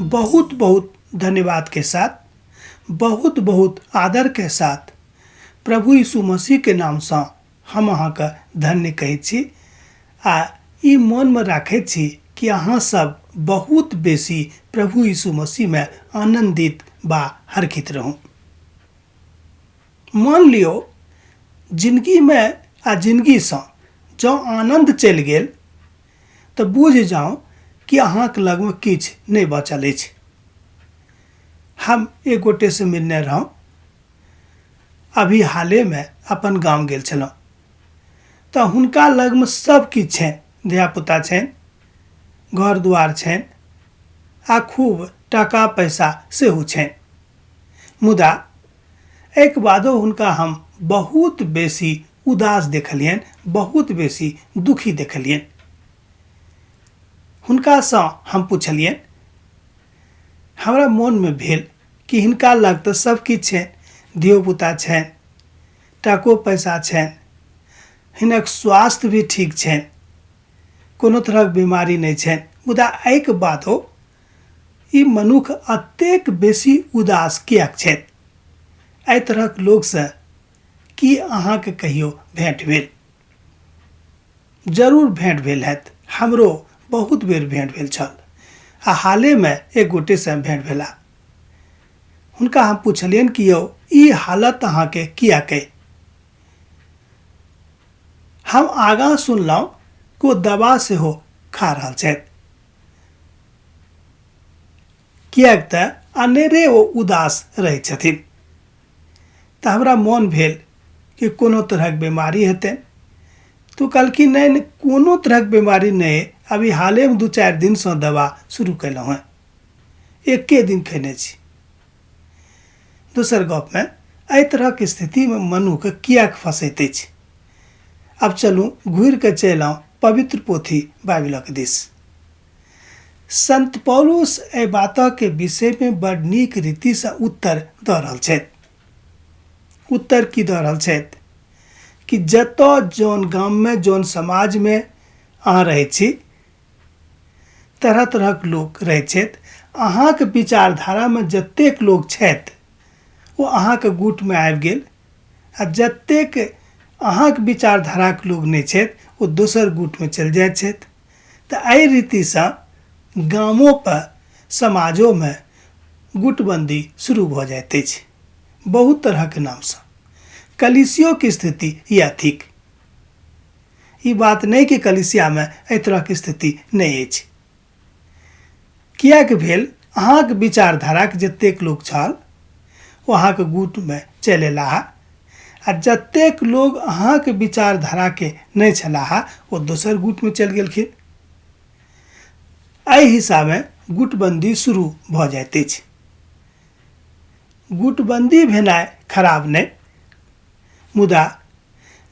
बहुत बहुत धन्यवाद के साथ, बहुत बहुत आदर के साथ प्रभु यीशु मसीह के नाम सँ हम अहाँके धन्य कहै छी आ ई मोनमे राखैत छी कि अहाँ सब बहुत बेसी प्रभु यीशु मसीहमे आनन्दित बा हरखित रहू। मान लियौ जिनगीमे आ जिनगीसँ जँ आनन्द चलि गेल तऽ बुझि जाउ कि अहाँके लगमे किछु नहि बचल अछि। हम एक गोटेसँ मिलने रहौं, अभी हालेमे अपन गाम गेल छलहुँ तऽ हुनका लगमे सब किछु छनि, धियापुता छनि, घर दुआर छनि आ खूब टाका पैसा सेहो छनि। मुदा एहिके बादो हुनका हम बहुत बेसी उदास देखलियनि, बहुत बेसी दुखी देखलियनि। हुनकासँ हम पुछलियनि, हमरा मोनमे भेल कि हिनका लग तऽ सब किछु छनि, धियोपुता छनि, टाको पैसा छनि, हिनक स्वास्थ्य भी ठीक छनि, कोनो तरहक बीमारी नहि छनि, मुदा एहिके बादो ई मनुख अतेक बेसी उदास किएक छथि? एहि तरहक लोकसँ की अहाँके कहियो भेंट भेल? जरूर भेंट भेल हैत। हमरो बहुत बेर भेंट भेल छल आ हालेमे एक गोटेसँ भेंट भेला। हुनका हम पुछलियनि कि यौ ई हालत अहाँके किएक अइ? हम आगाँ सुनलहुँ कि ओ दवा सेहो खा रहल छथि। किएक तऽ अनेरे ओ उदास रहै छथिन। तऽ हमरा मोन भेल कि कोनो तरहक बीमारी हेतनि। तऽ ओ कहलखिन नहि नहि कोनो तरहक बीमारी नहि अभी हालेमे 2-4 दिनसँ दवा शुरू केलहुँ हेँ, एके दिन खेने छी। दोसर गपमे एहि तरहक स्थितिमे मनुख किएक फँसैत अछि? आब चलू घुरि कऽ चलि आउ पवित्र पोथी बाइबिलक दिस। संत पौलुस एहि बातक विषयमे बड़ नीक रीतिसँ उत्तर दऽ रहल छथि। उत्तर की दऽ रहल छथि? कि जतऽ जौन गाममे जौन समाजमे अहाँ रहै छी, तरह तरहक लोक रहै छथि, अहाँके विचारधारामे जतेक लोक छथि ओ अहाँके गुटमे आबि गेल आ जतेक अहाँके विचारधाराके लोक नहि छथि ओ दोसर गुटमे चलि जाइ छथि। तऽ एहि रीतिसँ गामोपर समाजोमे गुटबन्दी शुरू भऽ जाइत अछि बहुत तरहके नामसँ। कलीसियोके स्थिति इएह थिक। ई बात नहि कि कलीसियामे एहि तरहके स्थिति नहि अछि। किएक भेल? अहाँके विचारधाराके जतेक लोक छल ओ अहाँके गुटमे चलि अयलाह आ जतेक लोक अहाँके विचारधाराके नहि छलाह ओ दोसर गुटमे चलि गेलखिन। एहि हिसाबे गुटबन्दी शुरू भऽ जाइत अछि। गुटबन्दी भेनाइ खराब नहि, मुदा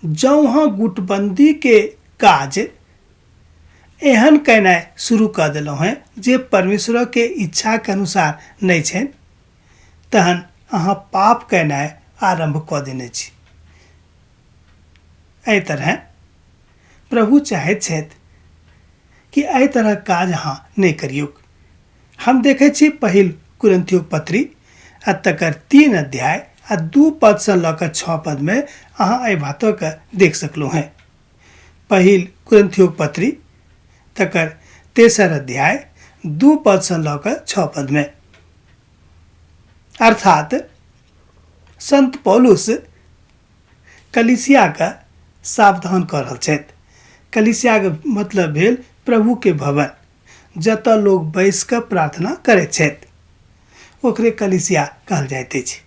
जँ अहाँ गुटबन्दीके काज एहन केनाइ शुरू कऽ देलहुँ हेँ जे परमेश्वरके इच्छाके अनुसार नहि छनि, तहन अहाँ पाप केनाइ आरम्भ कऽ देने छी। एहि तरहेँ प्रभु चाहैत छथि कि एहि तरहक काज अहाँ नहि करियौक। हम देखै छी पहिल कुरिन्थियोक पत्री आ तकर 3 अध्याय आ 2 पदसँ लऽ कऽ 6 पदमे अहाँ एहि बातके देख सकलहुँ हेँ। पहिल कुरिन्थियोक पत्री तकर 3 अध्याय 2 पदसँ लऽ कऽ 6 पदमे, अर्थात संत पौलुस कलीसियाके सावधान कऽ रहल छथि। कलीसियाके मतलब भेल प्रभुके भवन, जतऽ लोक बैस कऽ प्रार्थना करैत छथि, ओकरे कलीसिया कहल जाइत अछि।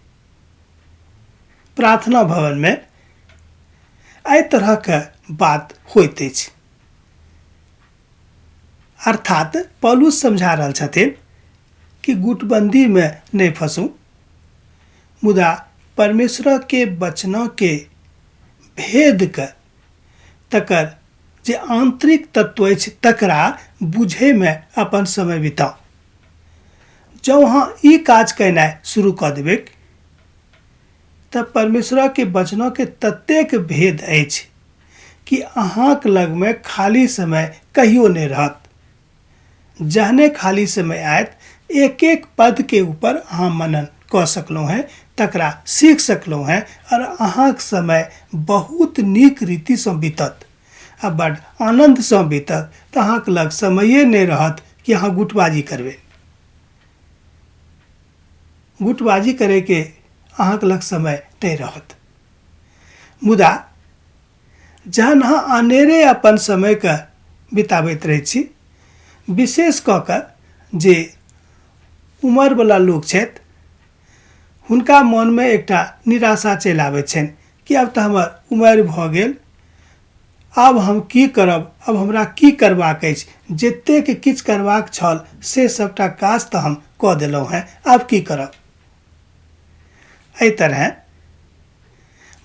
प्रार्थना भवनमे एहि तरहके बात होइत अछि। अर्थात पौलुस समझा रहल छथिन कि गुटबंदी में नहीं फंसू, मुदा परमेश्वर के वचनों के भेद के तकर जे आंतरिक तत्व अछि तकरा बुझे में अपन समय बिताउ। जँ अहाँ ई काज केनाइ शुरू कऽ देबै तऽ परमेश्वर के वचनों के ततेक भेद अछि कि अहाँक लगमे खाली समय कहियो नहि रहत। जहने खाली समय आयत एक एक पदके ऊपर अहाँ मनन कऽ सकलहुँ हेँ, तकरा सीख सकलहुँ हेँ आओर अहाँके समय बहुत नीक रीतिसँ बीतत आ बड्ड आनन्दसँ बीतत। तऽ अहाँके लग समये नहि रहत कि अहाँ गुटबाजी करबै। गुटबाजी करैके अहाँके लग समय नहि रहत। मुदा जहन अहाँ अनेरे अपन समयके बिताबैत रहै छी, विशेष कऽ कऽ जे उमरवला लोक छथि, हुनका मोनमे एकटा निराशा चलि आबै छनि कि आब तऽ हमर उमर भऽ गेल, आब हम की करब, आब हमरा की करबाक अछि, जतेक किछु करबाक छल से सभटा काज तऽ हम कऽ देलहुँ हेँ, आब की करब। एहि तरहेँ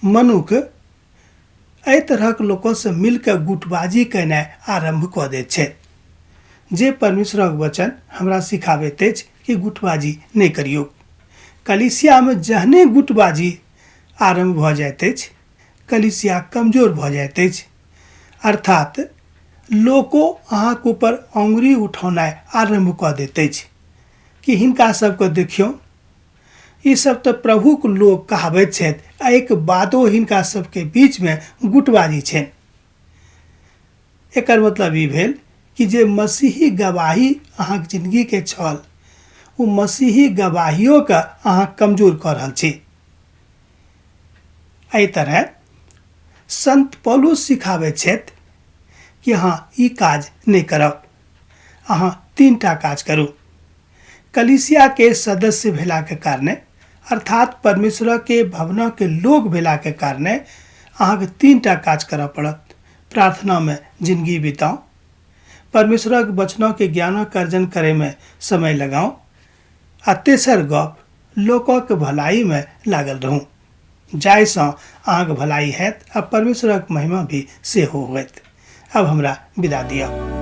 मनुख एहि तरहक लोकसँ मिलके गुटबाजी केनाइ आरम्भ कऽ दैत छथि। जे परमेश्वरक वचन हमरा सिखाबैत अछि कि गुटबाजी नहि करियौ। कलीसियामे जहने गुटबाजी आरम्भ भऽ जाइत अछि, कलीसिया कमजोर भऽ जाइत अछि। अर्थात लोको अहाँके ऊपर अङ्गुरी उठौनाइ आरम्भ कऽ दैत अछि कि हिनका सबके देखियौ, ई सब तऽ प्रभुक लोक कहाबैत छथि, एहिके बादो हिनका सबके बीचमे गुटबाजी छनि। एकर मतलब ई भेल कि जे मसीही गवाही अहाँके जिंदगीके छल, ओ मसीही गवाहियोके अहाँ कमजोर कऽ रहल छी। एहि तरह संत पौलुस सिखाबैत छथि कि अहाँ ई काज नहि करब, अहाँ तीनटा काज करू। कलीसियाके सदस्य भेलाके कारणे, अर्थात परमेश्वरके भवनके लोक भेलाके कारणे अहाँके तीनटा काज करऽ पड़त। प्रार्थनामे जिंदगी बिताउ, परमेश्वरक वचनके ज्ञानक अर्जन करैमे समय लगाउ, आ तेसर गप, लोकक भलाइमे लागल रहू, जाहिसँ अहाँके भलाइ हैत आ परमेश्वरक महिमा भी सेहो होयत। अब हमरा विदा दिअ।